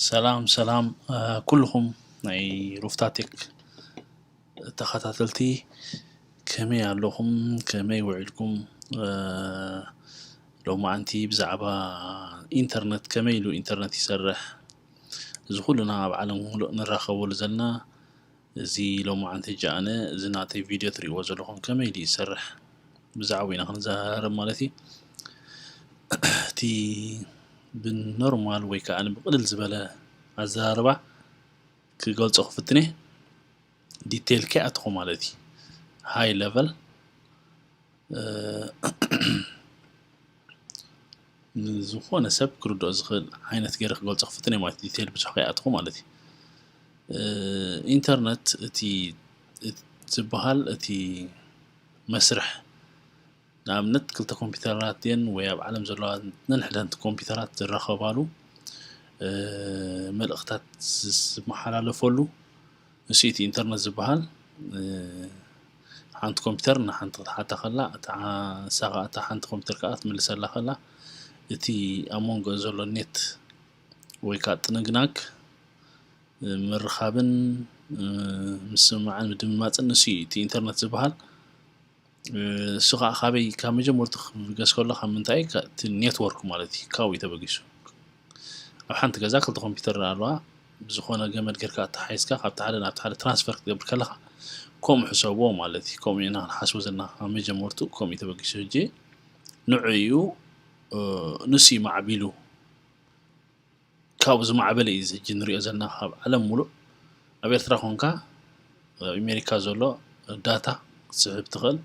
ሰላም ሰላም ኩልኹም ናይ ሩፍታ ቴክ ተኸታተልቲ፣ ከመይ ኣለኹም? ከመይ ውዒልኩም? ሎማዓንቲ ብዛዕባ ኢንተርነት፣ ከመይ ኢሉ ኢንተርነት ይሰርሕ፣ እዚ ኩልና ኣብ ዓለም ሙሉእ ንራኸበሉ ዘለና፣ እዚ ሎማዓንቲ ሕጂ ኣነ እዚ ናተይ ቪድዮ ትሪእዎ ዘለኹም ከመይ ኢሉ ይሰርሕ ብዛዕባ ኢና ክንዘራረብ ማለት እዩ። እቲ ብኖርማል ወይ ከዓ ብቕልል ዝበለ ኣዘራርባ ክገልጾ ክፍትነ፣ ዲቴይል ከይኣትኹ ማለት እዩ። ሃይ ለቨል ንዝኾነ ሰብ ክርድኦ ዝኽእል ዓይነት ገይረ ክገልጾ ክፍትን ማለት ዲቴይል ብዙሕ ከይኣትኹ ማለት እዩ። ኢንተርነት እቲ ዝበሃል እቲ መስርሕ ንኣብነት ክልተ ኮምፒውተራት ድየን ወይ ኣብ ዓለም ዘለዋ ነንሕደንቲ ኮምፒውተራት ዝራኸባሉ መልእኽታት ዝመሓላለፈሉ ንሱ እቲ ኢንተርነት ዝበሃል። ሓንቲ ኮምፒውተር ንሓንቲ ክትሓታ ከላ እሳ ከኣ እታ ሓንቲ ኮምፒውተር ከኣ ትምልሰላ ከላ እቲ ኣብ መንጎ ዘሎ ኔት ወይ ከዓ ጥንግናግ ምርኻብን ምስምማዕን ምድምማፅን ንሱ እዩ እቲ ኢንተርነት ዝበሃል። እሱ ከዓ ካበይ ካብ መጀመርቱ ክብገስ ከሎ ካብ ምንታይ እቲ ኔትወርክ ማለት እዩ ካብኡ እዩ ተበጊሱ። ኣብ ሓንቲ ገዛ ክልተ ኮምፒውተር ኣለዋ። ብዝኾነ ገመድ ጌርካ ኣተሓሒዝካ ካብቲ ሓደ ናብቲ ሓደ ትራንስፈር ክትገብር ከለኻ ከምኡ ሕሰብዎ ማለት እዩ። ከምኡ ኢና ክንሓስቦ ዘለና ካብ መጀመርቱ ከምኡ እዩ ተበጊሱ። ሕጂ ንዑ እዩ ንሱ እዩ ማዕቢሉ ካብኡ ዝማዕበለ እዩ እዚ ሕጂ ንሪኦ ዘለና ካብ ዓለም ሙሉእ ኣብ ኤርትራ ኮንካ ኣብ ኣሜሪካ ዘሎ ዳታ ክትስሕብ ትኽእል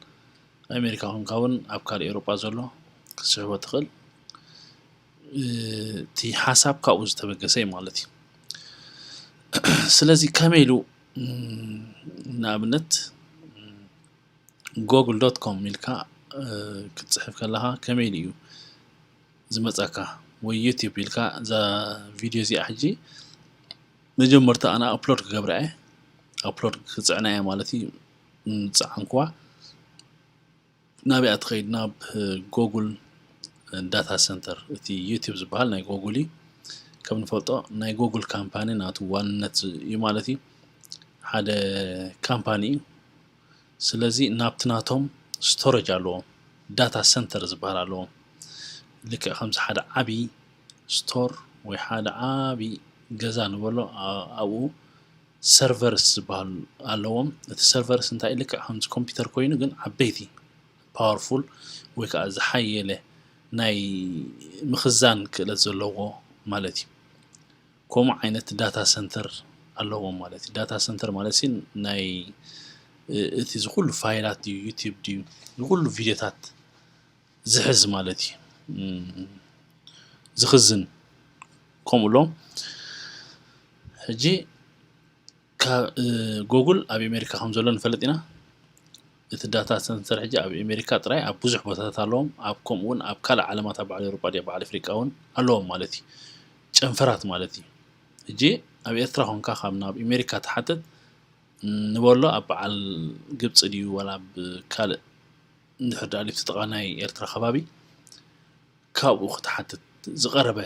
ኣብ ኣሜሪካ ኮንካ እውን ኣብ ካልእ ኤውሮጳ ዘሎ ክትስሕቦ ትኽእል እቲ ሓሳብ ካብኡ ዝተበገሰ እዩ ማለት እዩ ስለዚ ከመይ ኢሉ ንኣብነት ጎግል ዶት ኮም ኢልካ ክትፅሕፍ ከለኻ ከመይ ኢሉ እዩ ዝመፀካ ወይ ዩቲብ ኢልካ እዛ ቪድዮ እዚኣ ሕጂ መጀመርታ ኣነ ኣፕሎድ ክገብራ እየ ኣፕሎድ ክፅዕና እየ ማለት እዩ ምፅዓንኩዋ ናበይኣ ትኸይድ ናብ ጎግል ዳታ ሰንተር እቲ ዩቲብ ዝበሃል ናይ ጎግል እዩ ከም ንፈልጦ ናይ ጎግል ካምፓኒ ናቱ ዋንነት እዩ ማለት እዩ ሓደ ካምፓኒ እዩ ስለዚ ናብቲ ናቶም ስቶረጅ ኣለዎም ዳታ ሰንተር ዝበሃል ኣለዎም ልክዕ ከምዚ ሓደ ዓብዪ ስቶር ወይ ሓደ ዓብዪ ገዛ ንበሎ ኣብኡ ሰርቨርስ ዝበሃል ኣለዎም እቲ ሰርቨርስ እንታይ ልክዕ ከምዚ ኮምፒውተር ኮይኑ ግን ዓበይቲ ፓወርፉል ወይ ከዓ ዝሓየለ ናይ ምኽዛን ክእለት ዘለዎ ማለት እዩ ከምኡ ዓይነት ዳታ ሰንተር ኣለዎም ማለት እዩ ዳታ ሰንተር ማለት ሲ ናይ እቲ ዝኩሉ ፋይላት ድዩ ዩቲብ ድዩ ዝኩሉ ቪድዮታት ዝሕዝ ማለት እዩ ዝኽዝን ከምኡ ኣሎ ሕጂ ጎጉል ኣብ ኣሜሪካ ከም ዘሎ ንፈልጥ ኢና እቲ ዳታ ሰንተር ሕጂ ኣብ ኣሜሪካ ጥራይ ኣብ ብዙሕ ቦታታት ኣለዎም ኣብ ከምኡ እውን ኣብ ካልእ ዓለማት ኣብ በዓል ኤውሮጳ ድያ በዓል ኣፍሪቃ እውን ኣለዎም ማለት እዩ ጨንፈራት ማለት እዩ ሕጂ ኣብ ኤርትራ ኮንካ ካብ ናብ ኣሜሪካ ትሓትት ንበሎ ኣብ በዓል ግብፂ ድዩ ወላ ኣብ ካልእ እንድሕር ደኣ ሊፍቲ ጥቓ ናይ ኤርትራ ከባቢ ካብኡ ክትሓትት ዝቐረበ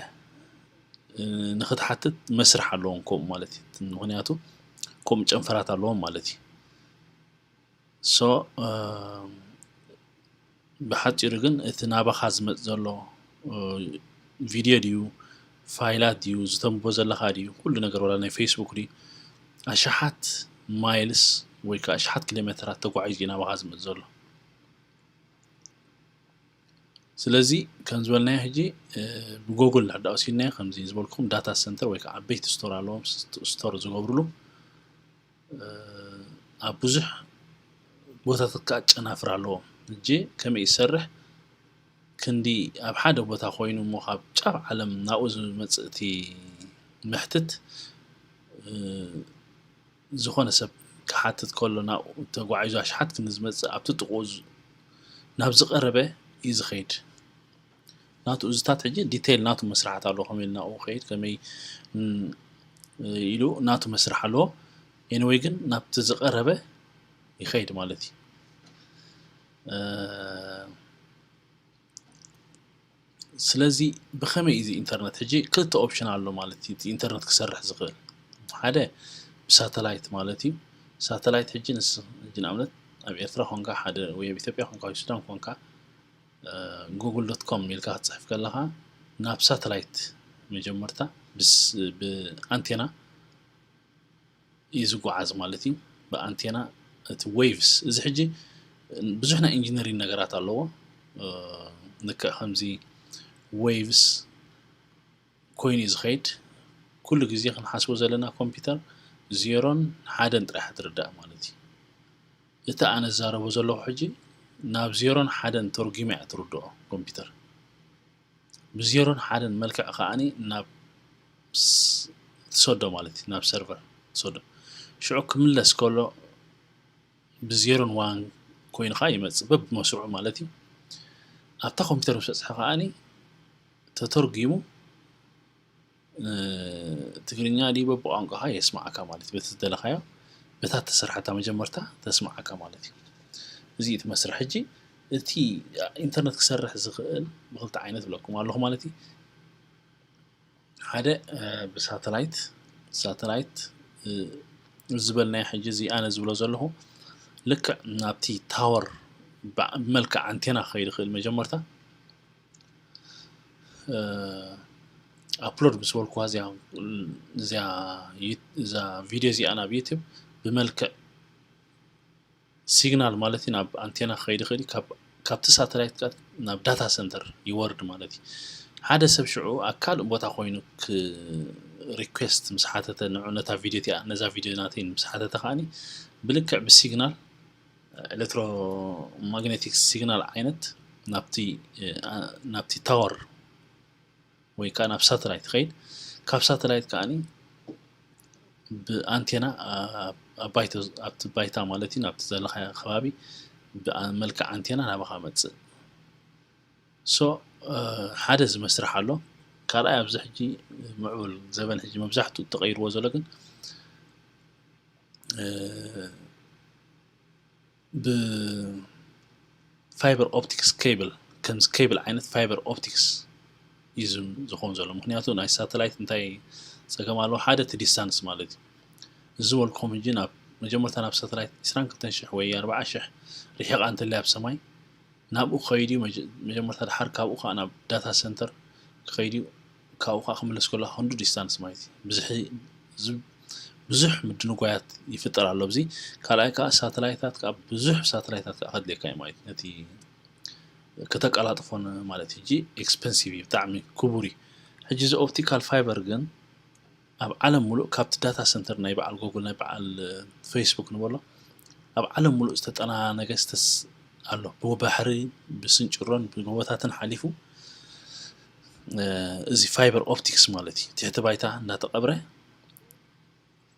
ንክትሓትት መስርሕ ኣለዎም ከምኡ ማለት እዩ ምክንያቱ ከምኡ ጨንፈራት ኣለዎም ማለት እዩ so ብሓፂሩ ግን እቲ ናባኻ ዝመፅ ዘሎ ቪድዮ ድዩ ፋይላት ድዩ ዝተንብቦ ዘለኻ ድዩ ኩሉ ነገር ወላ ናይ ፌስቡክ ድዩ ኣሽሓት ማይልስ ወይ ከዓ ኣሽሓት ኪሎ ሜትራት ተጓዒዙ እዩ ናባኻ ዝመፅ ዘሎ ስለዚ ከም ዝበልናዮ ሕጂ ብጎግል እንድሕር ወሲድናዮ ከምዚ ዝበልኩም ዳታ ሰንተር ወይ ከዓ ዓበይቲ ስቶር ኣለዎም ስቶር ዝገብርሉ ኣብ ብዙሕ ቦታታት ከዓ ጨናፍር ኣለዎም ሕጂ ከመይ ይሰርሕ ክንዲ ኣብ ሓደ ቦታ ኮይኑ እሞ ካብ ጫፍ ዓለም ናብኡ ዝመፅእ እቲ ምሕትት ዝኾነ ሰብ ክሓትት ከሎ ናብኡ ተጓዒዙ ኣሽሓት ክንዲ ዝመፅእ ኣብቲ ጥቕኡ ናብ ዝቐረበ እዩ ዝኸይድ ናቱ እዚታት ሕጂ ዲቴይል ናቱ መስርሓት ኣለዎ ከመይ ኢሉ ናብኡ ከይድ ከመይ ኢሉ ናቱ መስርሕ ኣለዎ anyway ግን ናብቲ ዝቐረበ ይኸይድ ማለት እዩ ስለዚ ብኸመይ እዩ እዚ ኢንተርነት? ሕጂ ክልተ ኦፕሽን ኣሎ ማለት እዩ፣ እቲ ኢንተርነት ክሰርሕ ዝኽእል። ሓደ ብሳተላይት ማለት እዩ። ሳተላይት ሕጂ ንስ-፣ ሕጂ ንኣብነት ኣብ ኤርትራ ኮንካ ሓደ ወይ ኣብ ኢትዮጵያ ኮንካ ወይ ሱዳን ኮንካ፣ እ፣ ጉግል ዶት ኮም ኢልካ ክትጽሕፍ ከለኻ ናብ ሳተላይት መጀመርታ ብስ-፣ ብኣንቴና እዩ ዝጓዓዝ ማለት እዩ። ብኣንቴና እቲ ዌቭስ፣ እዚ ሕጂ ብዙሕ ናይ ኢንጂነሪንግ ነገራት ኣለዎ። እ፣ ልክዕ ከምዚ ዌቭስ ኮይኑ እዩ ዝኸይድ። ኩሉ ግዜ ክንሓስቦ ዘለና ኮምፒውተር ዜሮን ሓደን ጥራሕ ትርዳእ ማለት እዩ። እቲ ኣነ ዝዛረቦ ዘለኹ ሕጂ ናብ ዜሮን ሓደን ተርጒማ እያ ትርድኦ ኮምፒውተር። ብዜሮን ሓደን መልክዕ ከዓኒ ናብ ስ-፣ ትሰዶ ማለት እዩ፣ ናብ ሰርቨር ትሰዶ። ሽዑ ክምለስ ከሎ ብዜሮን ዋን ኮይኑ ከዓ ይመጽእ፣ በብመስርዑ ማለት እዩ። ኣብታ ኮምፒውተር ምስ በጽሐ ከዓኒ ተተርጒሙ፣ እ፣ ትግርኛ ድዩ በብቋንቋኻ የስምዓካ ማለት እዩ። በቲ ዝደለኻዮ፣ በታ እተሰርሐታ መጀመርታ ተስምዓካ ማለት እዩ። እዚ እዩ እቲ መስርሕ። ሕጂ እቲ ኢንተርነት ክሰርሕ ዝኽእል ብኽልተ ዓይነት ብለኩም ኣለኹ ማለት እዩ። ሓደ፣ እ፣ ብሳተላይት፣ ሳተላይት፣ እ፣ ዝበልናዮ ሕጂ እዚ ኣነ ዝብሎ ዘለኹ ልክዕ ናብቲ ታወር ብዓ-፣ ብመልክዕ ኣንቴና ክኸይድ ይኽእል መጀመርታ። እ፣ ኣፕሎድ ምስ በልኩዋ እዚኣ፣ እዚኣ ዩ-፣ እዛ ቪድዮ እዚኣ ናብ ዩቲዩብ ብመልክዕ ሲግናል ማለት እዩ፣ ናብ ኣንቴና ክኸይድ ይኽእል እዩ። ካብ፣ ካብቲ ሳተላይት ቀጥ ናብ ዳታ ሰንተር ይወርድ ማለት እዩ። ሓደ ሰብ ሽዑ ኣብ ካልእ ቦታ ኮይኑ ክ-፣ ሪኩዌስት ምስ ሓተተ፣ ንዑ ነታ ቪድዮ እቲኣ፣ ነዛ ቪድዮ ናተይ ምስ ሓተተ ከዓኒ ብልክዕ ብሲግናል፣ ኤሌክትሮማግኔቲክ ሲግናል ዓይነት ናብቲ፣ እ፣ ናብቲ ታወር ወይ ከዓ ናብ ሳተላይት ይኸይድ። ካብ ሳተላይት ከዓኒ ብኣንቴና ኣብ፣ ኣብ ባይቶ፣ ኣብቲ ባይታ ማለት እዩ፣ ናብቲ ዘለኻዮ ከባቢ ብመልክዕ ኣንቴና ናባኻ መጽእ። ሶ፣ እ፣ ሓደ እዚ መስርሕ ኣሎ። ካልኣይ ኣብዚ ሕጂ ምዕቡል ዘበን ሕጂ መብዛሕትኡ ተቐይርዎ ዘሎ ግን፣ እ፣ ብፋይበር ኦፕቲክስ ኬብል፣ ከምዚ ኬብል ዓይነት ፋይበር ኦፕቲክስ እዩ ዝም-፣ ዝኸውን ዘሎ። ምኽንያቱ ናይ ሳተላይት እንታይ ጸገም ኣለዎ? ሓደ እቲ ዲስታንስ ማለት እዩ። እዚ ዝበልኩኹም ሕጂ ናብ መጀመርታ ናብ ሳተላይት ዕስራን ክልተን ሽሕ ወይ ኣርባዓ ሽሕ ርሒቓ እንተልያ ኣብ ሰማይ ናብኡ ክኸይድ እዩ። መጀ-፣ መጀመርታ ድሓር ካብኡ ከዓ ናብ ዳታ ሰንተር ክኸይድ እዩ። ካብኡ ከዓ ክምለስ ከሎ ክንዱ ዲስታንስ ማለት እዩ። ብዝሒ-፣ ዝ-፣ ብዙሕ ምድንጓያት ይፍጠር ኣሎ ኣብዚ። ካልኣይ ከዓ ሳተላይታት ከዓ ብዙሕ ሳተላይታት ከዓ ከድልየካ እዩ ማለት እዩ። ነቲ ከተቀላጥፎን ማለት እዩ። ሕጂ ኤክስፐንሲቭ እዩ፣ ብጣዕሚ ክቡር እዩ። ሕጂ እዚ ኦፕቲካል ፋይበር ግን ኣብ ዓለም ሙሉእ ካብቲ ዳታ ሰንተር ናይ በዓል ጎግል፣ ናይ በዓል፣ እ፣ ፌስቡክ ንበሎ፣ ኣብ ዓለም ሙሉእ ዝተጠናነገ ዝተስ-፣ ኣሎ። ብባሕሪ፣ ብስንጭሮን ብጎቦታትን ሓሊፉ፣ እ፣ እዚ ፋይበር ኦፕቲክስ ማለት እዩ። ትሕቲ ባይታ እንዳተቐብረ፣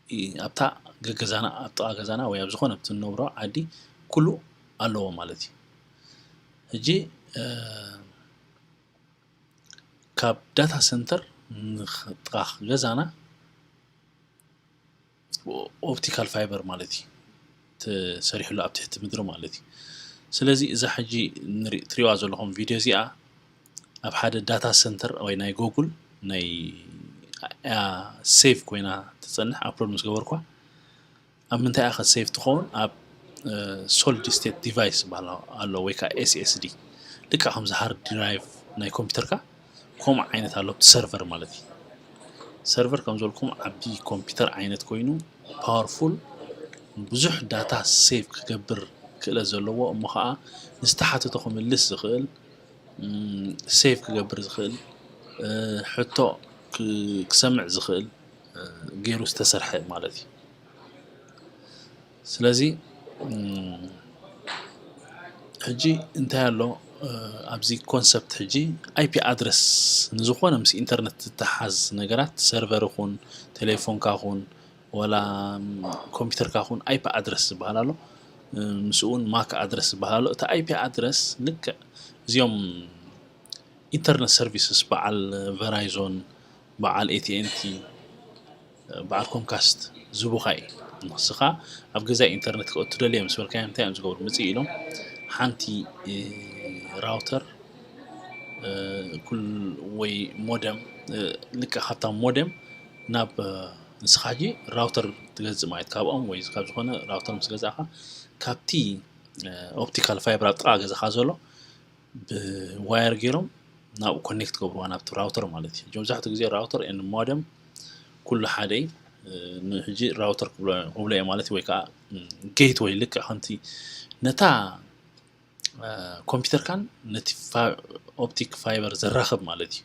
እ፣ ኣብታ ገገዛና፣ ኣብ ጥቓ ገዛና ወይ ኣብ ዝኾነ ኣብቲ እንነብሮ ዓዲ ኩሉ ኣለዎ ማለት እዩ። ሕጂ፣ እ፣ ካብ ዳታ ሰንተር ንኽ-፣ ጥቓ ገዛና ኦፕቲካል ፋይበር ማለት እዩ ተሰሪሕሉ ኣብ ትሕቲ ምድሪ ማለት እዩ። ስለዚ እዛ ሕጂ ንሪ-፣ ትሪእዋ ዘለኹም ቪድዮ እዚኣ ኣብ ሓደ ዳታ ሰንተር ወይ ናይ ጎግል ናይ፣ እያ ሴቭ ኮይና ትጸንሕ፣ ኣፕሎድ ምስ ገበርኳ። ኣብ ምንታይ እያ ሴቭ ትኸውን? ኣብ፣ እ፣ ሶሊድ ስቴት ዲቫይስ ዝበሃል ኣሎ ወይ ከዓ ኤስ ኤስ ዲ። ልክዕ ከምዚ ሃርድ ድራይቭ ናይ ኮምፒውተርካ ከምኡ ዓይነት ኣሎ፣ ኣብቲ ሰርቨር ማለት እዩ። ሰርቨር ከም ዝበልኩም ዓቢ ኮምፒውተር ዓይነት ኮይኑ ፓወርፉል፣ ብዙሕ ዳታ ሴቭ ክገብር ክእለት ዘለዎ፣ እሞ ከዓ ንዝተሓተቶ ክምልስ ዝኽእል፣ ም፣ ሴቭ ክገብር ዝኽእል፣ እ፣ ሕቶ ክ-፣ ክሰምዕ ዝኽእል፣ እ፣ ገይሩ ዝተሰርሐ ማለት እዩ። ስለዚ፣ ም፣ ሕጂ እንታይ ኣሎ፣ እ፣ ኣብዚ ኮንሰፕት ሕጂ ኣይ ፒ ኣድረስ ንዝኾነ ምስ ኢንተርነት ዝተሓዝ ነገራት፣ ሰርቨር ይኹን፣ ቴሌፎንካ ይኹን፣ ወላ፣ ም፣ ኮምፒውተርካ ይኹን ኣይ ፒ ኣድረስ ዝበሃል ኣሎ። እ፣ ምስኡ እውን ማክ ኣድረስ ዝበሃል ኣሎ። እቲ ኣይ ፒ ኣድረስ ልክዕ እዚኦም ኢንተርነት ሰርቪስስ በዓል ቨራይዞን፣ በዓል ኤ ቲ ኤን ቲ፣ በዓል ኮምካስት ዝቡኻ እዩ። ንስኻ ኣብ ገዛ ኢንተርነት ክእቱ ደልየ ምስ በልካዮም እንታይ እዮም ዝገብሩ? ምጽእ ኢሎም ሓንቲ፣ እ፣ ራውተር ኩል ወይ ሞደም ልክዕ ካብታ ሞደም ናብ ንስኻ ሕጂ ራውተር ትገዝእ ማለት ካብኦም ወይ ካብ ዝኾነ ራውተር ምስ ገዛእኻ ካብቲ ኦፕቲካል ፋይበር ኣብ ጥቓ ገዛኻ ዘሎ ብዋየር ገይሮም ናብኡ ኮኔክት ገብርዋ ናብቲ ራውተር ማለት እዩ። መብዛሕትኡ ግዜ ራውተር ን ሞደም ኩሉ ሓደ እዩ። ንሕጂ ራውተር ክብሎ እየ ማለት ወይ ከዓ ጌት ወይ ልክዕ ከምቲ ነታ ኮምፒውተርካን ነቲ ኦፕቲክ ፋይበር ዘራኽብ ማለት እዩ።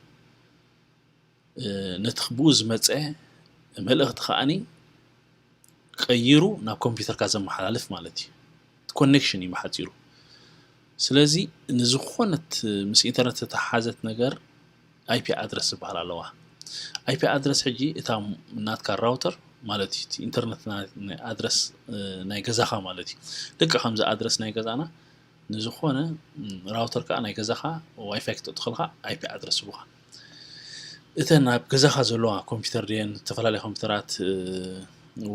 ነቲ ብኡ ዝመፀ መልእኽቲ ከዓኒ ቀይሩ ናብ ኮምፒውተርካ ዘመሓላልፍ ማለት እዩ። ኮኔክሽን እዩ ብሓፂሩ። ስለዚ ንዝኾነት ምስ ኢንተርነት ዝተተሓሓዘት ነገር ኣይፒ ኣድረስ ዝበሃል ኣለዋ። ኣይፒ ኣድረስ ሕጂ እታ ናትካ ራውተር ማለት እዩ። ኢንተርነት ኣድረስ ናይ ገዛኻ ማለት እዩ። ልክዕ ከምዚ ኣድረስ ናይ ገዛና ንዝኾነ ራውተር ከዓ ናይ ገዛኻ ዋይፋይ ክተእቱ ከለካ ኣይፒ ኣድረስ ይቡካ። እተን ኣብ ገዛኻ ዘለዋ ኮምፒውተር ድየን ዝተፈላለያ ኮምፒውተራት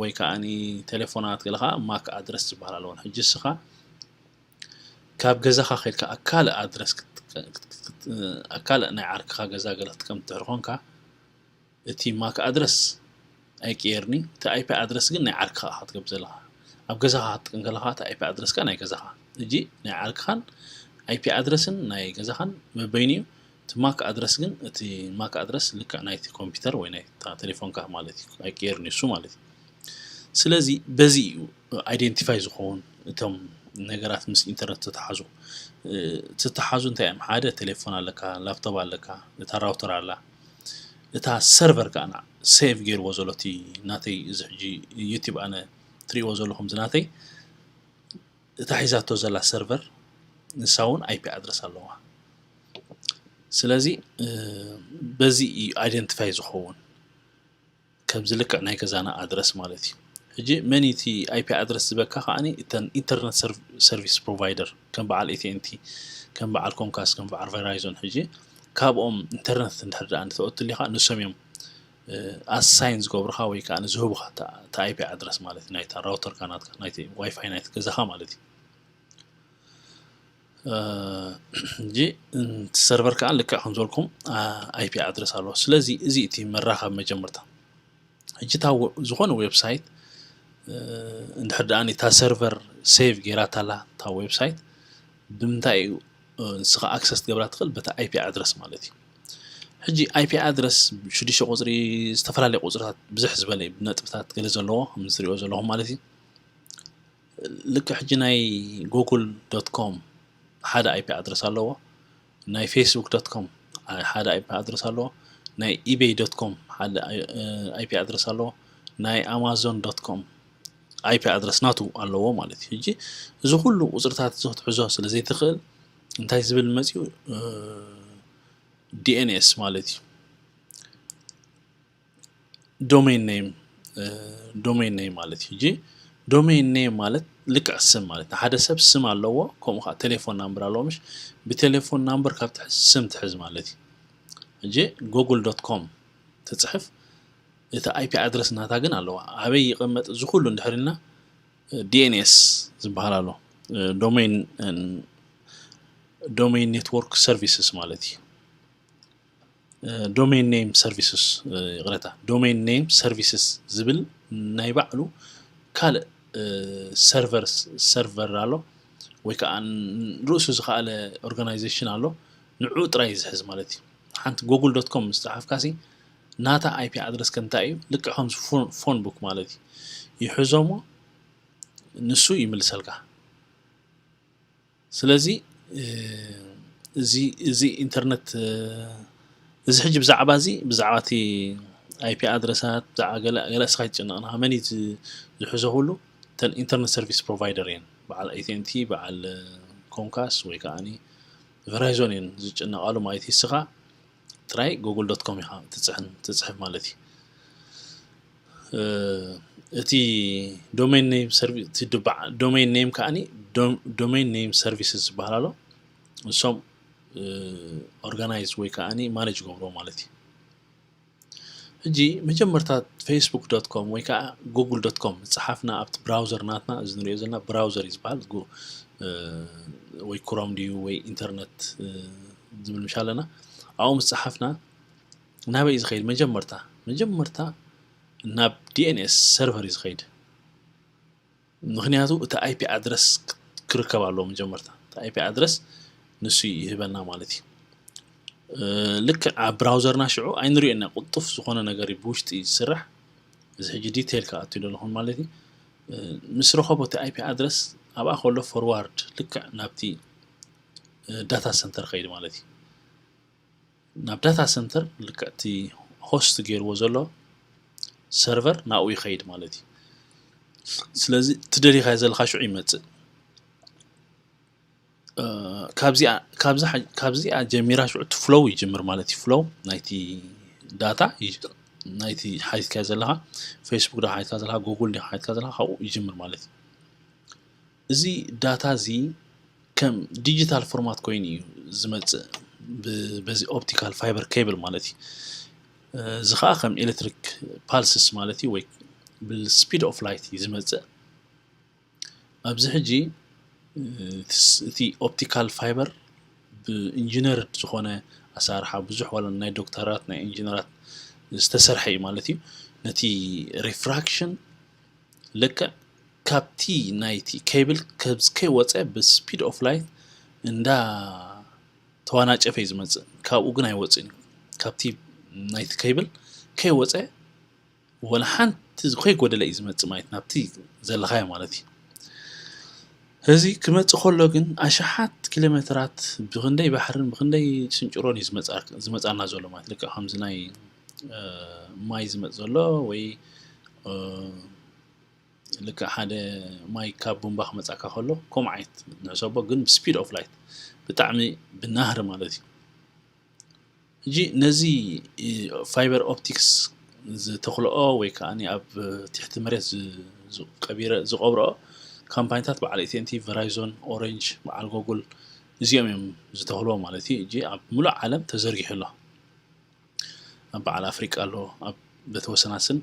ወይ ከዓ ቴሌፎናት ገለ ከዓ ማክ ኣድረስ ዝበሃል ኣለወን። ሕጂ እስኻ ካብ ገዛኻ ከድካ ኣብ ካልእ ኣድረስ ኣብ ካልእ ናይ ዓርክኻ ገዛ ገለ ክትቀምጥ ድሕሪ ኮንካ እቲ ማክ ኣድረስ ኣይቅየርኒ እቲ ኣይፒ ኣድረስ ግን ናይ ዓርክኻ ክትገብር ዘለኻ ኣብ ገዛኻ ክትጥቀም ከለኻ እቲ ኣይፒ ኣድረስ ከዓ ናይ ገዛኻ እጂ ናይ ዓርክኻን ኣይፒ ኣድረስን ናይ ገዛኻን በበይኑ እዩ እቲ ማክ ኣድረስ ግን እቲ ማክ ኣድረስ ልክዕ ናይቲ ኮምፒውተር ወይ ናይ ቴሌፎንካ ማለት እዩ ኣይቅየርኒ እሱ ማለት እዩ ስለዚ በዚ እዩ ኣይደንቲፋይ ዝኸውን እቶም ነገራት ምስ ኢንተርነት ተተሓዙ ትተሓዙ እንታይ እዮም ሓደ ቴሌፎን ኣለካ ላፕቶፕ ኣለካ እታ ራውተር ኣላ እታ ሰርቨር ከዓ ሴቭ ገይርዎ ዘሎ እቲ ናተይ እዚ ሕጂ ዩቲብ ኣነ ትሪእዎ ዘለኹም ዝናተይ እታ ሒዛቶ ዘላ ሰርቨር ንሳ እውን ኣይፒ ኣድረስ ኣለዋ ስለዚ በዚ እዩ ኣይደንቲፋይ ዝኸውን ከምዚ ልክዕ ናይ ገዛና ኣድረስ ማለት እዩ ሕጂ መን እቲ ኣይፒ ኣድረስ ዝበካ ከዓኒ እተን ኢንተርነት ሰርቪስ ፕሮቫይደር ከም በዓል ኤቲኤንቲ ከም በዓል ኮምካስ ከም በዓል ቨራይዞን ሕጂ ካብኦም ኢንተርነት እንድሕር ደኣ እንተወትል ኢኻ ንሶም እዮም ኣሳይን ዝገብሩኻ ወይ ከዓ ዝህቡኻ እቲ ኣይፒ ኣድረስ ማለት እዩ ናይታ ራውተርካ ናትካ ናይቲ ዋይፋይ ናይቲ ገዛኻ ማለት እዩ ሕጂ ሰርቨር ከዓ ልክዕ ከም ዝበልኩም ኣይፒ ኣድረስ ኣለዎ ስለዚ እዚ እቲ መራኸብ መጀመርታ ሕጂ ዝኾነ ዌብሳይት እንድሕር ደኣ እታ ሰርቨር ሴቭ ገይራታ ኣላ እታ ዌብሳይት ብምንታይ እዩ ንስኻ ኣክሰስ ትገብራ ትኽእል በቲ ኣይፒ ኣድረስ ማለት እዩ ሕጂ ኣይፒ ኣድረስ ሽዱሽተ ቁፅሪ ዝተፈላለየ ቁፅርታት ብዝሕ ዝበለ ብነጥብታት ገለ ዘለዎ ከምዚ ትሪኦ ዘለኹም ማለት እዩ ልክዕ ሕጂ ናይ ጉግል ዶት ኮም ሓደ ኣይፒ ኣድረስ ኣለዎ ናይ ፌስቡክ ዶት ኮም ሓደ ኣይፒ ኣድረስ ኣለዎ ናይ ኢቤይ ዶት ኮም ሓደ ኣይፒ ኣድረስ ኣለዎ ናይ ኣማዞን ዶት ኮም ኣይፒ ኣድረስ ናቱ ኣለዎ ማለት እዩ ሕጂ እዚ ኩሉ ቁፅርታት እዚ ክትሕዞ ስለ ዘይትኽእል እንታይ ዝብል መፅኡ ዲኤንኤስ ማለት እዩ ዶሜን ኔም ዶሜን ኔም ማለት እዩ ሕጂ ዶሜን ኔም ማለት ልክዕ ስም ማለት ንሓደ ሰብ ስም ኣለዎ ከምኡ ከዓ ቴሌፎን ናምበር ኣለዎ ምሽ ብቴሌፎን ናምበር ካብ ትሕዝ ስም ትሕዝ ማለት እዩ ሕጂ ጉግል ዶት ኮም ትፅሕፍ እቲ ኣይፒ ኣድረስ ናታ ግን ኣለዋ ኣበይ ይቐመጥ እዚ ኩሉ እንድሕር ኢልና ዲኤንኤስ ዝበሃል ኣሎ ዶሜን ኔትወርክ ሰርቪስስ ማለት እዩ ዶሜን ኔም ሰርቪስስ ይቕረታ ዶሜን ኔም ሰርቪስስ ዝብል ናይ ባዕሉ ካልእ ሰርቨር ሰርቨር ኣሎ ወይ ከዓ ርእሱ ዝኸኣለ ኦርጋናይዜሽን ኣሎ ንዑ ጥራይ ዝሕዝ ማለት እዩ ሓንቲ ጉግል ዶት ኮም ምስ ፃሓፍካሲ ናታ ኣይፒ ኣድረስ ከ እንታይ እዩ ልክዕ ከምዚ ፎን ቡክ ማለት እዩ ይሕዞሞ ንሱ ይምልሰልካ ስለዚ እዚ ኢንተርነት እዚ ሕጂ ብዛዕባ እዚ ብዛዕባ እቲ ኣይፒ ኣድረሳት ብዛዕባ ገለ ገለ እስኻ ይትጨነቕና መን እዩ ዝሕዞ ኩሉ እተን ኢንተርነት ሰርቪስ ፕሮቫይደር እየን በዓል ኤቲንቲ በዓል ኮምካስ ወይ ከዓ ቨራይዞን እየን ዝጨነቓሉ ማለት እዩ እስኻ ጥራይ ጉግል ዶት ኮም ኢኻ ትፅሕን ትፅሕፍ ማለት እዩ እቲ ዶሜን ኔም ሰርቪስ እቲ ድባዕ ዶሜን ኔም ከዓኒ ዶሜን ኔም ሰርቪስስ ዝበሃል ኣሎ ንሶም ኦርጋናይዝ ወይ ከዓኒ ማኔጅ ገብሮ ማለት እዩ ሕጂ መጀመርታ ፌስቡክ ዶት ኮም ወይ ከዓ ጉግል ዶት ኮም ፀሓፍና ኣብቲ ብራውዘር ናትና እዚ ንሪኦ ዘለና ብራውዘር እዩ ዝበሃል ወይ ክሮም ድዩ ወይ ኢንተርነት ዝብል ምሽ ኣለና። ኣብኡ ምስ ጸሓፍና ናበይ እዩ ዝኸይድ? መጀመርታ መጀመርታ ናብ ዲኤንኤስ ሰርቨር እዩ ዝኸይድ። ምኽንያቱ እቲ ኣይፒ ኣድረስ ክርከብ ኣለዎ መጀመርታ። እቲ ኣይፒ ኣድረስ ንሱ ይህበና ማለት እዩ። ልክዕ ኣብ ብራውዘርና ሽዑ ኣይንሪኦ ኢና፣ ቅልጡፍ ዝኾነ ነገር ብውሽጢ ዝስራሕ። እዚ ሕጂ ዲቴይል ክኣቱ ይደለኹን ማለት እዩ። ምስ ረኸቦ እቲ ኣይፒ ኣድረስ ኣብኣ ከሎ ፎርዋርድ ልክዕ ናብቲ ዳታ ሰንተር ከይድ ማለት እዩ። ናብ ዳታ ሰንተር ልክዕ እቲ ሆስት ገይርዎ ዘሎ ሰርቨር ናብኡ ይኸይድ ማለት እዩ። ስለዚ እቲ ደሊኻዮ ዘለኻ ሽዑ ይመፅእ። ካብዚኣ ጀሚራ ሽዑ እቲ ፍሎው ይጅምር ማለት እዩ። ፍሎው ናይቲ ዳታ ናይቲ ሓቲትካዮ ዘለኻ፣ ፌስቡክ ዲኻ ሓቲትካ ዘለኻ፣ ጉግል ዲኻ ሓቲትካ ዘለኻ፣ ካብኡ ይጅምር ማለት እዩ። እዚ ዳታ እዚ ከም ዲጂታል ፎርማት ኮይኑ እዩ ዝመፅእ በዚ ኦፕቲካል ፋይበር ኬብል ማለት እዩ። እዚ ከዓ ከም ኤሌክትሪክ ፓልስስ ማለት እዩ፣ ወይ ብስፒድ ኦፍ ላይት እዩ ዝመፅእ። ኣብዚ ሕጂ እቲ ኦፕቲካል ፋይበር ብኢንጂነርድ ዝኾነ ኣሰራርሓ፣ ብዙሕ ዋላ ናይ ዶክተራት ናይ ኢንጂነራት ዝተሰርሐ እዩ ማለት እዩ። ነቲ ሪፍራክሽን ልክዕ ካብቲ ናይቲ ኬብል ከይወፀ ብስፒድ ኦፍ ላይት እንዳ ተዋናጨፈ እዩ ዝመፅእ። ካብኡ ግን ኣይወፅን እዩ። ካብቲ ናይቲ ኬብል ከይወፀ ወላ ሓንቲ ከይጎደለ እዩ ዝመፅእ ማለት ናብቲ ዘለኻዮ ማለት እዩ። እዚ ክመፅእ ከሎ ግን ኣሽሓት ኪሎ ሜትራት ብክንደይ ባሕርን ብክንደይ ስንጭሮን እዩ ዝመፃና ዘሎ ማለት ልክዕ ከምዚ ናይ ማይ ዝመፅ ዘሎ ወይ ልክዕ ሓደ ማይ ካብ ቡምባ ክመፃካ ከሎ ከምኡ ዓይነት ንሕሰቦ፣ ግን ብስፒድ ኦፍ ላይት ብጣዕሚ ብናህሪ ማለት እዩ። ሕጂ ነዚ ፋይበር ኦፕቲክስ ዝተኽልኦ ወይ ከዓ ኣብ ትሕቲ መሬት ዝቀብረ ዝቆብረኦ ካምፓኒታት በዓል ኤቲኤንቲ፣ ቨራይዞን፣ ኦሬንጅ፣ በዓል ጎጉል እዚኦም እዮም ዝተኽልዎ ማለት እዩ። ሕጂ ኣብ ሙሉእ ዓለም ተዘርጊሑ ኣሎ። ኣብ በዓል ኣፍሪቃ ኣሎ፣ ኣብ በተወሰናስን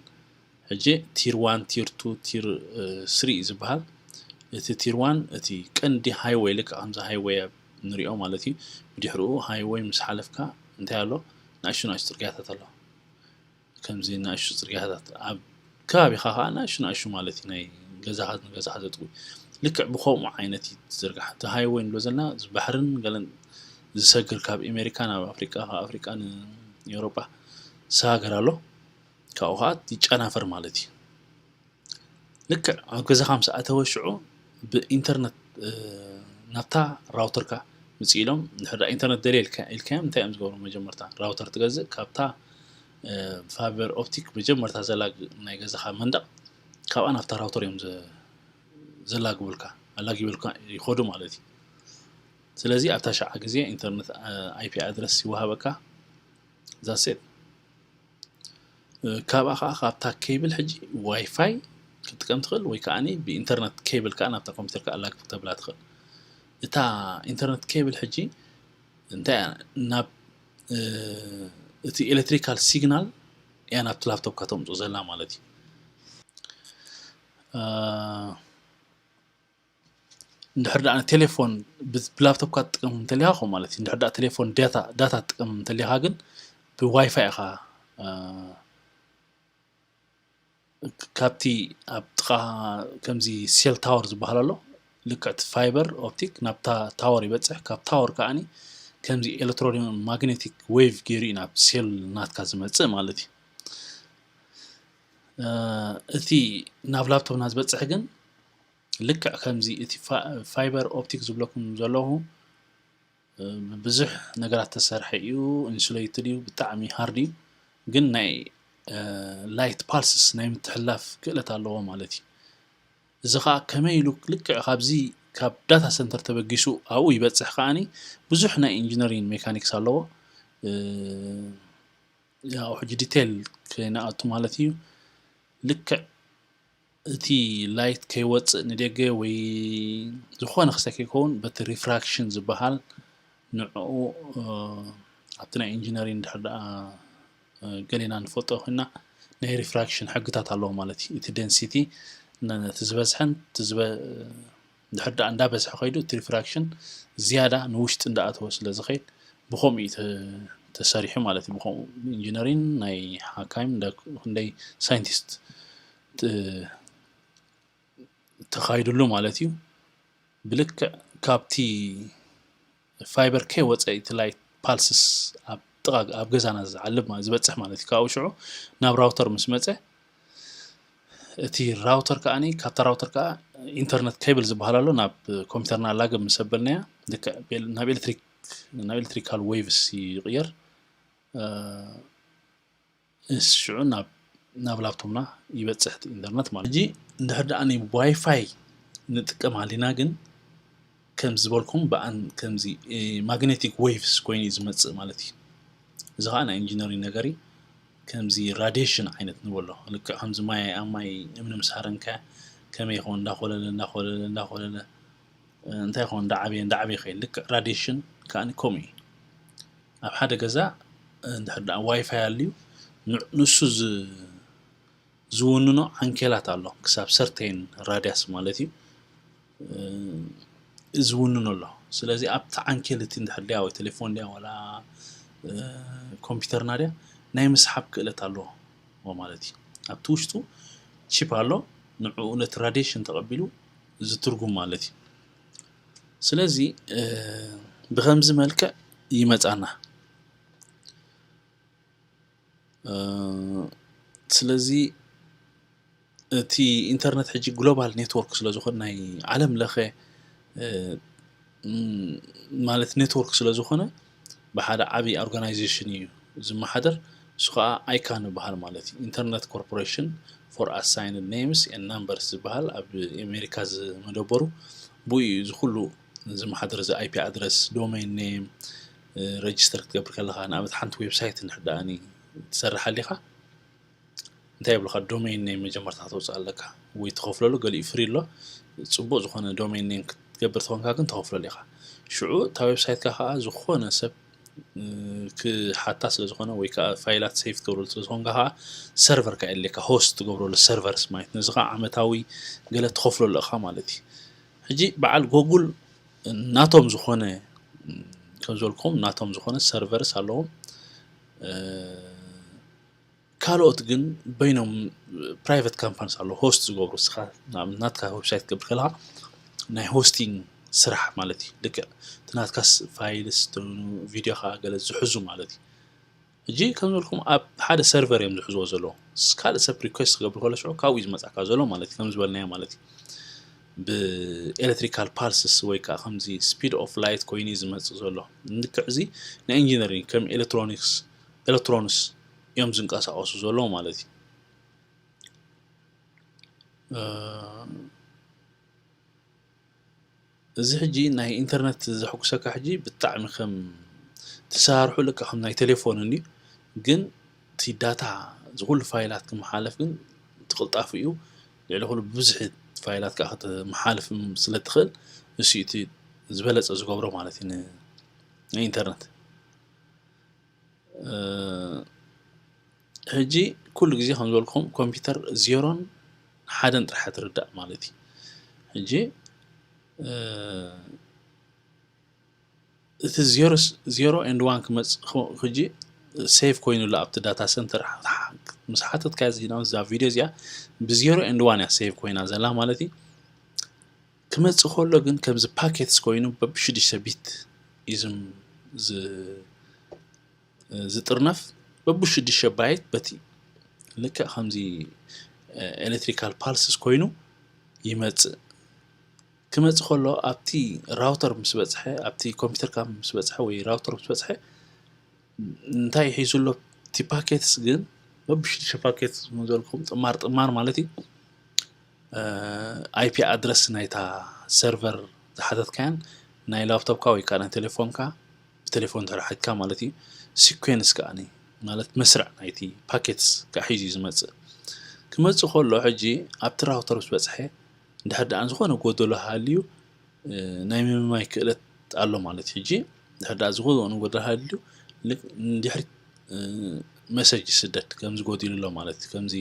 ሕጂ ቲር ዋን፣ ቲር ቱ፣ ቲር ስሪ እዩ ዝበሃል። እቲ ቲር ዋን እቲ ቀንዲ ሃይወይ ልክዕ ከምዚ ሃይወይ ኣብ ንሪኦ ማለት እዩ። ብድሕሪኡ ሃይወይ ምስ ሓለፍካ እንታይ ኣሎ? ንኣሽቱ ንኣሽቱ ፅርግያታት ኣሎ። ከምዚ ንኣሽቱ ፅርግያታት ኣብ ከባቢኻ ከዓ ንኣሽቱ ንኣሽቱ ማለት እዩ ናይ ገዛኻ ንገዛኻ ዘጥዊ ልክዕ ብከምኡ ዓይነት እዩ ዝዝርጋሕ። እቲ ሃይወይ ንብሎ ዘለና ባሕርን ገለን ዝሰግር ካብ ኣሜሪካ ናብ ኣፍሪቃ ካብ ኣፍሪቃ ንኤውሮጳ ዝሰጋገር ኣሎ። ካብኡ ከዓ ይጨናፈር ማለት እዩ። ልክዕ ኣብ ገዛኻ ምስ ኣተወ ሽዑ ብኢንተርነት ናብታ ራውተርካ ምፅእ ኢሎም እንድሕር ኢንተርነት ደልየ ኢልካዮም እንታይ እዮም ዝገብሩ? መጀመርታ ራውተር ትገዝእ፣ ካብታ ፋይበር ኦፕቲክ መጀመርታ ዘላ ናይ ገዛኻ መንደቕ ካብኣ ናብታ ራውተር እዮም ዘላግቡልካ፣ ኣላጊበልካ ይኸዱ ማለት እዩ። ስለዚ ኣብታ ሸዓ ግዜ ኢንተርነት ኣይፒ ኣድረስ ይወሃበካ። ዛሴት ካብኣ ከዓ ካብታ ኬብል ሕጂ ዋይፋይ ክትጥቀም ትኽእል ወይ ከዓ ብኢንተርነት ኬብል ከዓ ናብታ ኮምፒውተር ከዓ ላግ ክተብላ ትኽእል። እታ ኢንተርነት ኬብል ሕጂ እንታይ ናብ እቲ ኤሌክትሪካል ሲግናል እያ ናብቲ ላፕቶፕካ ተምፅኦ ዘላ ማለት እዩ። እንድሕር ደኣ ቴሌፎን ብላፕቶፕካ ትጥቀም እንተሊኻ ከምኡ ማለት እዩ። እንድሕር ደኣ ቴሌፎን ዳታ ትጥቀም እንተሊኻ ግን ብዋይፋይ ኢኻ ካብቲ ኣብ ጥቓ ከምዚ ሴል ታወር ዝበሃል ኣሎ ልክዕቲ ፋይበር ኦፕቲክ ናብታ ታወር ይበፅሕ። ካብ ታወር ከዓኒ ከምዚ ኤሌክትሮማግኔቲክ ዌቭ ገይሩ እዩ ናብ ሴል ናትካ ዝመፅእ ማለት እዩ። እቲ ናብ ላፕቶፕና ዝበፅሕ ግን ልክዕ ከምዚ እቲ ፋይበር ኦፕቲክ ዝብለኩም ዘለኹ ብብዙሕ ነገራት ተሰርሐ እዩ። ኢንሱሌትድ እዩ፣ ብጣዕሚ ሃርድ እዩ፣ ግን ናይ ላይት ፓልስስ ናይ ምትሕላፍ ክእለት ኣለዎ ማለት እዩ። እዚ ከዓ ከመይ ኢሉ ልክዕ ካብዚ ካብ ዳታ ሰንተር ተበጊሱ ኣብኡ ይበፅሕ ከዓኒ ብዙሕ ናይ ኢንጂነሪንግ ሜካኒክስ ኣለዎ። ያው ሕጂ ዲቴል ከይንኣቱ ማለት እዩ። ልክዕ እቲ ላይት ከይወፅእ ንደገ ወይ ዝኾነ ክስታይ ከይከውን በቲ ሪፍራክሽን ዝበሃል ንዕኡ ኣብቲ ናይ ኢንጂነሪንግ እንድሕር ደኣ ገሌና ንፈልጦ ኮይና ናይ ሪፍራክሽን ሕግታት ኣለዎ ማለት እዩ። እቲ ደንሲቲ ነቲ ዝበዝሐን እቲ ዝበ እንድሕር ደኣ እንዳበዝሐ ከይዱ እቲ ሪፍራክሽን ዝያዳ ንውሽጢ እንዳኣተወ ስለ ዝኸይድ ብኸምኡ እዩ ተሰሪሑ ማለት እዩ። ብኸምኡ ኢንጂነሪን ናይ ሓካይም ክንደይ ሳይንቲስት ተኻይድሉ ማለት እዩ። ብልክዕ ካብቲ ፋይበር ከይወፀ እቲ ላይት ፓልስስ ኣብ ጥቓ ኣብ ገዛና ዝዓልብ ዝበፅሕ ማለት እዩ። ካብኡ ሽዑ ናብ ራውተር ምስ መፀ እቲ ራውተር ከዓኒ ካብታ ራውተር ከዓ ኢንተርነት ኬብል ዝበሃል ኣሎ ናብ ኮምፒውተርና ኣላግብ ምስ ኣበልናያ ልክዕ ናብ ኤሌክትሪክ ናብ ኤሌክትሪካል ዌቭስ ይቕየር። ሽዑ ናብ ናብ ላፕቶፕና ይበፅሕ ኢንተርነት ማለት። ሕጂ እንድሕር ደኣ ዋይፋይ ንጥቀም ኣሊና ግን ከም ዝበልኩም ብኣን ከምዚ ማግኔቲክ ዌቭስ ኮይኑ እዩ ዝመፅእ ማለት እዩ። እዚ ከዓ ናይ ኢንጂነሪንግ ነገር እዩ። ከምዚ ራዲሽን ዓይነት ንበሎ ልክዕ ከምዚ ማይ ኣብ ማይ እምኒ ምስ ሃረንካ ከመይ ይኸውን እንዳኮለለ እንዳኮለለ እንዳኮለለ እንታይ ይኸውን እንዳዓበየ እንዳዓበየ ይኸይድ። ልክዕ ራዲሽን ከዓ ከምኡ እዩ። ኣብ ሓደ ገዛ እንድሕር ደኣ ዋይፋይ ኣልዩ ንሱ ዝውንኖ ዓንኬላት ኣሎ ክሳብ ሰርቴን ራድያስ ማለት እዩ ዝውንኖ ኣሎ። ስለዚ ኣብቲ ዓንኬል እቲ እንድሕር ድያ ወይ ቴሌፎን ድያ ዋላ ኮምፒውተርና ድያ ናይ ምስሓብ ክእለት ኣለዎ ማለት እዩ። ኣብቲ ውሽጡ ቺፕ ኣሎ፣ ንዕኡ ነቲ ራዲሽን ተቐቢሉ ዝትርጉም ማለት እዩ። ስለዚ ብከምዚ መልክዕ ይመፃና። ስለዚ እቲ ኢንተርነት ሕጂ ግሎባል ኔትወርክ ስለዝኾነ ናይ ዓለም ለኸ ማለት ኔትወርክ ስለዝኾነ ብሓደ ዓብዪ ኦርጋናይዜሽን እዩ ዝመሓደር። እሱ ከዓ ኣይካን ይበሃል ማለት እዩ። ኢንተርነት ኮርፖሬሽን ፎር ኣሳይንድ ኔምስ ኤንድ ናምበርስ ዝበሃል ኣብ ኣሜሪካ ዝመደበሩ ብኡ እዩ እዚ ኩሉ ዝመሓደር። እዚ ኣይፒ ኣድረስ፣ ዶሜን ኔም ረጅስተር ክትገብር ከለካ ንኣብነት ሓንቲ ዌብሳይት እንድሕር ደኣ ትሰርሕ ኣሊካ እንታይ ይብሉካ ዶሜን ኔም መጀመርታ ከተውፅእ ኣለካ ወይ ትኸፍለሉ ገሊኡ ፍሪ ኣሎ። ፅቡቅ ዝኾነ ዶሜን ኔም ክትገብር ተኾንካ ግን ተኸፍለሉ ኢኻ። ሽዑ እታ ዌብሳይትካ ከዓ ዝኾነ ሰብ ክሓታ ስለዝኾነ ወይ ከዓ ፋይላት ሴቭ ትገብረሉ ስለዝኾንካ ከዓ ሰርቨር ከዓ የድልየካ ሆስት ትገብረሉ ሰርቨርስ ማለት ነዚ ከዓ ዓመታዊ ገለ ትኸፍለሉ ኢኻ ማለት እዩ። ሕጂ በዓል ጎጉል ናቶም ዝኾነ ከም ዝበልኩም ናቶም ዝኾነ ሰርቨርስ ኣለዎም። ካልኦት ግን በይኖም ፕራይቨት ካምፓኒስ ኣለዉ ሆስት ዝገብሩ እስኻ ናትካ ዌብሳይት ክገብር ከለካ ናይ ሆስቲንግ ስራሕ ማለት እዩ። ልክዕ እቲ ናትካስ ፋይልስ ቪዲዮካ ገለ ዝሕዙ ማለት እዩ። ሕጂ ከም ዝበልኩም ኣብ ሓደ ሰርቨር እዮም ዝሕዝዎ ዘለዉ። ካልእ ሰብ ሪኩዌስት ክገብር ከሎ ሽዑ ካብኡ እዩ ዝመፃካ ዘሎ ማለት እዩ። ከም ዝበልናዮ ማለት እዩ። ብኤሌክትሪካል ፓልስስ ወይ ከዓ ከምዚ ስፒድ ኦፍ ላይት ኮይኑ እዩ ዝመፅእ ዘሎ። ልክዕ እዚ ናይ ኢንጂነሪንግ ከም ኤሌክትሮኒክስ ኤሌክትሮንስ እዮም ዝንቀሳቀሱ ዘለዉ ማለት እዩ። እዚ ሕጂ ናይ ኢንተርነት ዘሐጉሰካ ሕጂ ብጣዕሚ ከም ትሰራርሑ ልካ ከም ናይ ቴሌፎን እንዲ ግን እቲ ዳታ ዝኩሉ ፋይላት ክመሓለፍ ግን ትቅልጣፉ እዩ። ልዕሊ ኩሉ ብብዝሒ ፋይላት ከዓ ክትመሓልፍ ስለ ትኽእል እሱ እቲ ዝበለፀ ዝገብሮ ማለት እዩ ናይ ኢንተርነት። ሕጂ ኩሉ ግዜ ከም ዝበልኩም ኮምፒውተር ዜሮን ሓደን ጥራሕ ትርዳእ ማለት እዩ። ሕጂ እቲ ዜሮ ኤንድ ዋን ክመፅእ ሕጂ ሴቭ ኮይኑ ኣሎ ኣብቲ ዳታ ሰንተር ምስ ሓተትካዮ እዚ ቪድዮ እዚኣ ብዜሮ ኤንድ ዋን እያ ሴቭ ኮይና ዘላ ማለት እዩ። ክመፅእ ከሎ ግን ከምዚ ፓኬትስ ኮይኑ በብሽዱሽተ ቢት እዩ ዝጥርነፍ በብሽዱሽተ ባይት በቲ ልክዕ ከምዚ ኤሌክትሪካል ፓልስስ ኮይኑ ይመፅእ። ክመፅእ ከሎ ኣብቲ ራውተር ምስ በፅሐ ኣብቲ ኮምፒውተርካ ምስ በፅሐ ወይ ራውተር ምስ በፅሐ እንታይ ሒዙ ኣሎ እቲ ፓኬትስ ግን በብሽዱሽተ ፓኬት ዝበልኩም ጥማር ጥማር ማለት እዩ። ኣይፒ ኣድረስ ናይታ ሰርቨር ዝሓተትካያን ናይ ላፕቶፕካ ወይ ከዓ ናይ ቴሌፎንካ ብቴሌፎን ተረሓትካ ማለት እዩ። ሲኩዌንስ ከዓ ማለት መስርዕ ናይቲ ፓኬትስ ከዓ ሒዙ እዩ ዝመፅእ። ክመፅእ ከሎ ሕጂ ኣብቲ ራውተር ምስ በፅሐ እንድሕር ደኣ ዝኾነ ጎደሎ ሃልዩ ናይ ምምማይ ክእለት ኣሎ ማለት እዩ። ሕጂ እንድሕር ደኣ ዝኾነ ጎደሎ ሃልዩ እንድሕሪት መሰጅ ይስደድ ከምዚ ጎዲሉ ኣሎ ማለት እዩ። ከምዚ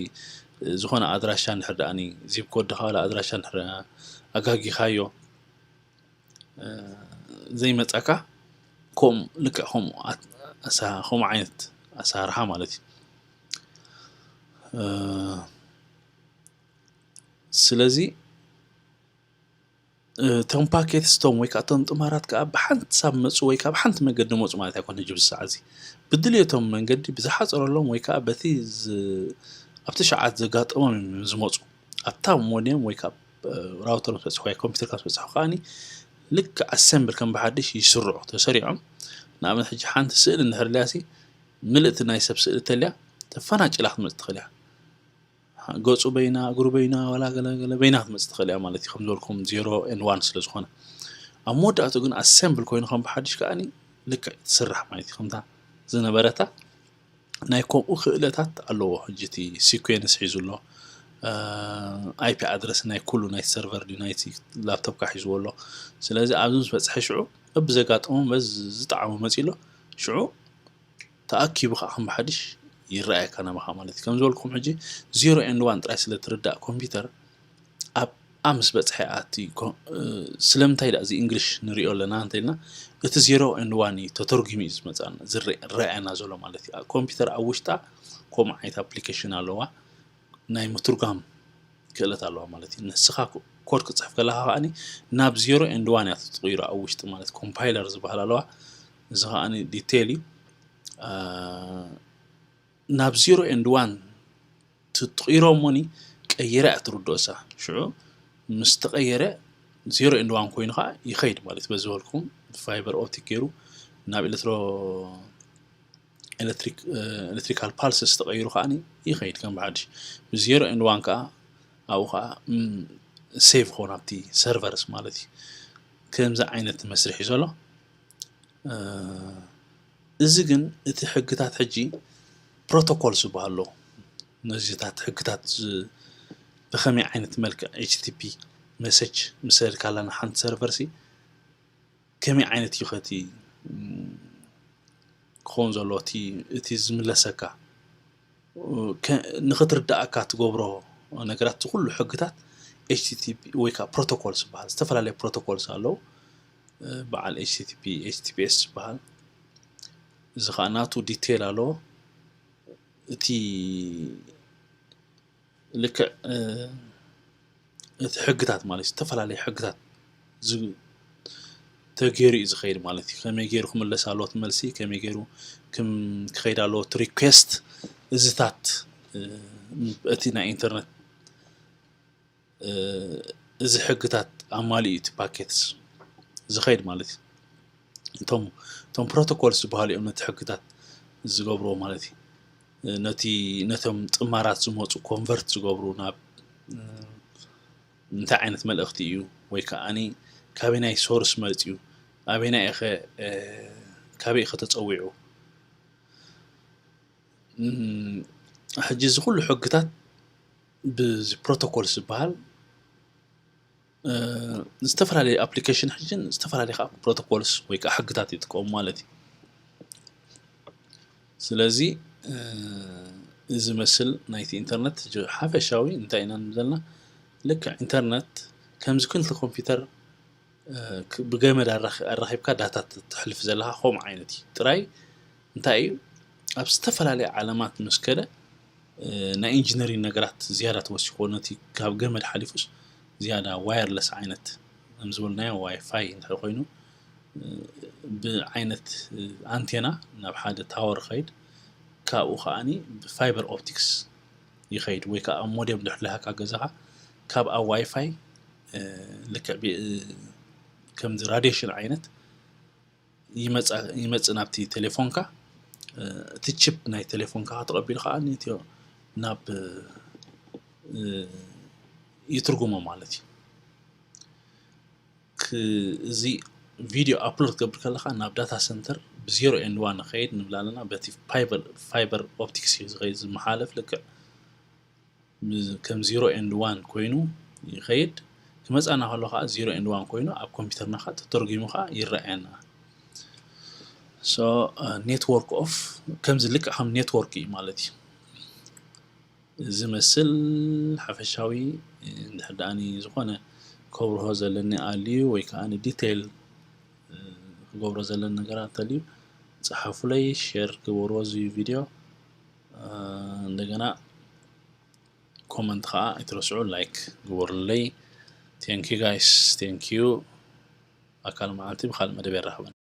ዝኾነ ኣድራሻ እንድሕር ደኣ ዚፕ ኮድ ድኻ ዋላ ኣድራሻ እንድሕር ኣጋጊኻዮ ዘይመጻካ ከምኡ ልክዕ ከምኡ ኣት- ኣሳ- ከምኡ ዓይነት ኣሰራርሓ ማለት እዩ። እ፣ ስለዚ እቶም ፓኬት ስቶም ወይ ከዓ እቶም ጥማራት ከዓ ብሓንቲ ሳብ መፁ ወይ ከዓ ብሓንቲ መንገዲ መፁ ማለት ኣይኮነ። ሕጂ ብዚ ሰዓት እዚ ብድልየቶም መንገዲ ብዝሓፀረሎም ወይ ከዓ በቲ ዝ- ኣብቲ ሸዓት ዘጋጠሞም እዮም ዝመፁ። ኣብታ ሞዴም ወይ ከዓ ራውተር ምስ በፅሑ ወይ ኮምፒውተር ካብ ዝበፅሑ ከዓኒ ልክዕ ኣሰምብል ከም ብሓድሽ ይስርዑ። ተሰሪዖም ንኣብነት ሕጂ ሓንቲ ስእሊ እንድሕር ኢልያሲ ምልእቲ ናይ ሰብ ስእሊ ተልያ ተፈናጭላ ክትመፅእ ትኽእል እያ። ገፁ በይና እግሩ በይና ዋላ ገለ ገለ በይና ክትመፅእ ትኽእል እያ ማለት እዩ። ከም ዝበልኩም ዜሮ ኤንድ ዋን ስለ ዝኾነ ኣብ መወዳእቱ ግን ኣሰምብል ኮይኑ ከም ብሓድሽ ከዓኒ ልክዕ ትስራሕ ማለት እዩ። ከምታ ዝነበረታ ናይ ከምኡ ክእለታት ኣለዎ። ሕጂ እቲ ሲኩዌንስ ሒዙ ኣሎ፣ ኣይፒ ኣድረስ ናይ ኩሉ ናይ ሰርቨር ድዩ ናይቲ ላፕቶፕካ ሒዝዎ ኣሎ። ስለዚ ኣብዚ ምስ በፅሐ ሽዑ በብዘጋጠሞም በዚ ዝጠዓሞ መፂ ኣሎ ሽዑ ተኣኪቡ ከዓ ከም ብሓድሽ ይረኣየካ ናባኻ ማለት እዩ። ከም ዝበልኩም ሕጂ ዜሮ ኤንድ ዋን ጥራይ ስለ ትርዳእ ኮምፒውተር ኣብ ምስ በፅሐ ኣቲ ኮ- እ፣ ስለምንታይ ዳ እዚ እንግሊሽ ንሪኦ ኣለና እንተኢልና እቲ ዜሮ ኤንድ ዋን እዩ ተተርጉሙ እዩ ዝመፅኣና ዝረኣየና ዘሎ ማለት እዩ። ኮምፒውተር ኣብ ውሽጣ ከምኡ ዓይነት ኣፕሊኬሽን ኣለዋ ናይ ምትርጓም ክእለት ኣለዋ ማለት እዩ። ንስኻ ኮድ ክፅሕፍ ከለካ ከዓኒ ናብ ዜሮ ኤንድ ዋን እያ ትቕይሮ ኣብ ውሽጢ ማለት ኮምፓይለር ዝበሃል ኣለዋ። እዚ ከዓኒ ዲቴል እዩ። ናብ ዜሮ ኤንድ ዋን ትቕይሮ እሞኒ ቀይራ እያ ትርድኦ እሳ። ሽዑ ምስ ተቐየረ ዜሮ ኤንድ ዋን ኮይኑ ከዓ ይኸይድ ማለት እዩ። በዚ በልኩም ፋይበር ኦፕቲክ ገይሩ ናብ ኤሌክትሮ ኤሌክትሪካል ፓልስስ ተቐይሩ ከዓ ይኸይድ ከም ብሓድሽ ብዜሮ ኤንድ ዋን ከዓ ኣብኡ ከዓ ሴቭ ክኾን ኣብቲ ሰርቨርስ ማለት እዩ። ከምዚ ዓይነት መስርሕ እዩ ዘሎ። እዚ ግን እቲ ሕግታት ሕጂ ፕሮቶኮል ዝበሃሎ ነዚታት ሕግታት ብኸመይ ዓይነት መልክዕ ኤችቲቲፒ መሰጅ ምሰድካላ ንሓንቲ ሰርቨር ሲ ከመይ ዓይነት እዩ ከቲ ክኸውን ዘሎ እቲ ዝምለሰካ ንክትርዳእካ ትገብሮ ነገራት ኩሉ ሕግታት ኤችቲቲፒ ወይ ከዓ ፕሮቶኮልስ ዝበሃል ዝተፈላለየ ፕሮቶኮልስ ኣለዉ። በዓል ኤችቲቲፒ ኤችቲቲፒኤስ ዝበሃል እዚ ከዓ ናቱ ዲቴል ኣለዎ። እቲ ልክዕ እቲ ሕግታት ማለት ዝተፈላለዩ ሕግታት ተገይሩ እዩ ዝኸይድ ማለት እዩ። ከመይ ገይሩ ክምለስ ኣለዎ እቲ መልሲ፣ ከመይ ገይሩ ክኸይድ ኣለዎ እቲ ሪኩዌስት፣ እዚታት እቲ ናይ ኢንተርነት እዚ ሕግታት ኣማሊኡ እቲ ፓኬትስ ዝኸይድ ማለት እዩ። እቶም እቶም ፕሮቶኮልስ ዝበሃሉ እዮም ነቲ ሕግታት ዝገብርዎ ማለት እዩ። ነቲ ነቶም ጥማራት ዝመፁ ኮንቨርት ዝገብሩ ናብ እንታይ ዓይነት መልእኽቲ እዩ ወይ ከዓ ካበናይ ሶርስ መፅዩ ኣበናይ ኢኸ ካበይ ኢኸ ተፀዊዑ ሕጂ እዚ ኩሉ ሕግታት ብዚ ፕሮቶኮልስ ዝበሃል ዝተፈላለዩ ኣፕሊኬሽን ሕጂ ዝተፈላለዩ ከዓ ፕሮቶኮልስ ወይ ከዓ ሕግታት ይጥቀሙ ማለት እዩ። ስለዚ እዚ መስል ናይቲ ኢንተርነት ሓፈሻዊ እንታይ ኢና ንብል ዘለና ልክዕ ኢንተርነት ከምዚ ክልተ ኮምፒውተር ብገመድ ኣራኺብካ ዳታ ተሕልፍ ዘለካ ከምኡ ዓይነት እዩ ጥራይ እንታይ እዩ ኣብ ዝተፈላለየ ዓለማት ምስ ከደ ናይ ኢንጂነሪንግ ነገራት ዝያዳ ተወሲኽዎ ነቲ ካብ ገመድ ሓሊፉስ ዝያዳ ዋየርለስ ዓይነት ከም ዝበልናዮ ዋይፋይ እንድሕር ኮይኑ ብዓይነት ኣንቴና ናብ ሓደ ታወር ይኸይድ ካብኡ ከዓኒ ብፋይበር ኦፕቲክስ ይኸይድ ወይ ከዓ ኣብ ሞዴም ድሕር ለሃካ ገዛኻ ካብ ኣብ ዋይፋይ ልክዕ ከምዚ ራዲሽን ዓይነት ይመፅእ ናብቲ ቴሌፎንካ እቲ ቺፕ ናይ ቴሌፎንካ ተቐቢሉ ከዓ ነትዮ ናብ ይትርጉሞ ማለት እዩ። እዚ ቪድዮ ኣፕሎድ ክገብር ከለካ ናብ ዳታ ሰንተር ብዜሮ ኤንድ ዋን ንኸይድ ንብል ኣለና። በቲ ፋይበር ኦፕቲክስ እዩ ዝኸይድ ዝመሓለፍ ልክዕ ከም ዜሮ ኤንድ ዋን ኮይኑ ይኸይድ። ክመፃና ከሎ ከዓ ዜሮ ኤንድ ዋን ኮይኑ ኣብ ኮምፒውተርና ከዓ ተተርጉሙ ከዓ ይረኣየና። ሶ ኔትወርክ ኦፍ ከምዚ ልክዕ ከም ኔትወርክ እዩ ማለት እዩ። ዝመስል ሓፈሻዊ እንድሕር ደኣኒ ዝኾነ ከብርሆ ዘለኒ ኣልዩ ወይ ከዓ ዲቴይል ክገብሮ ዘለኒ ነገራት እንተልዩ፣ ጸሓፉለይ፣ ሼር ግበርዎ እዚ ቪድዮ። እንደገና ኮመንት ከዓ ኣይትረስዑ፣ ላይክ ግበሩለይ። Thank you guys, thank you። ኣካል መዓልቲ ብካልእ መደብ የራኽበና።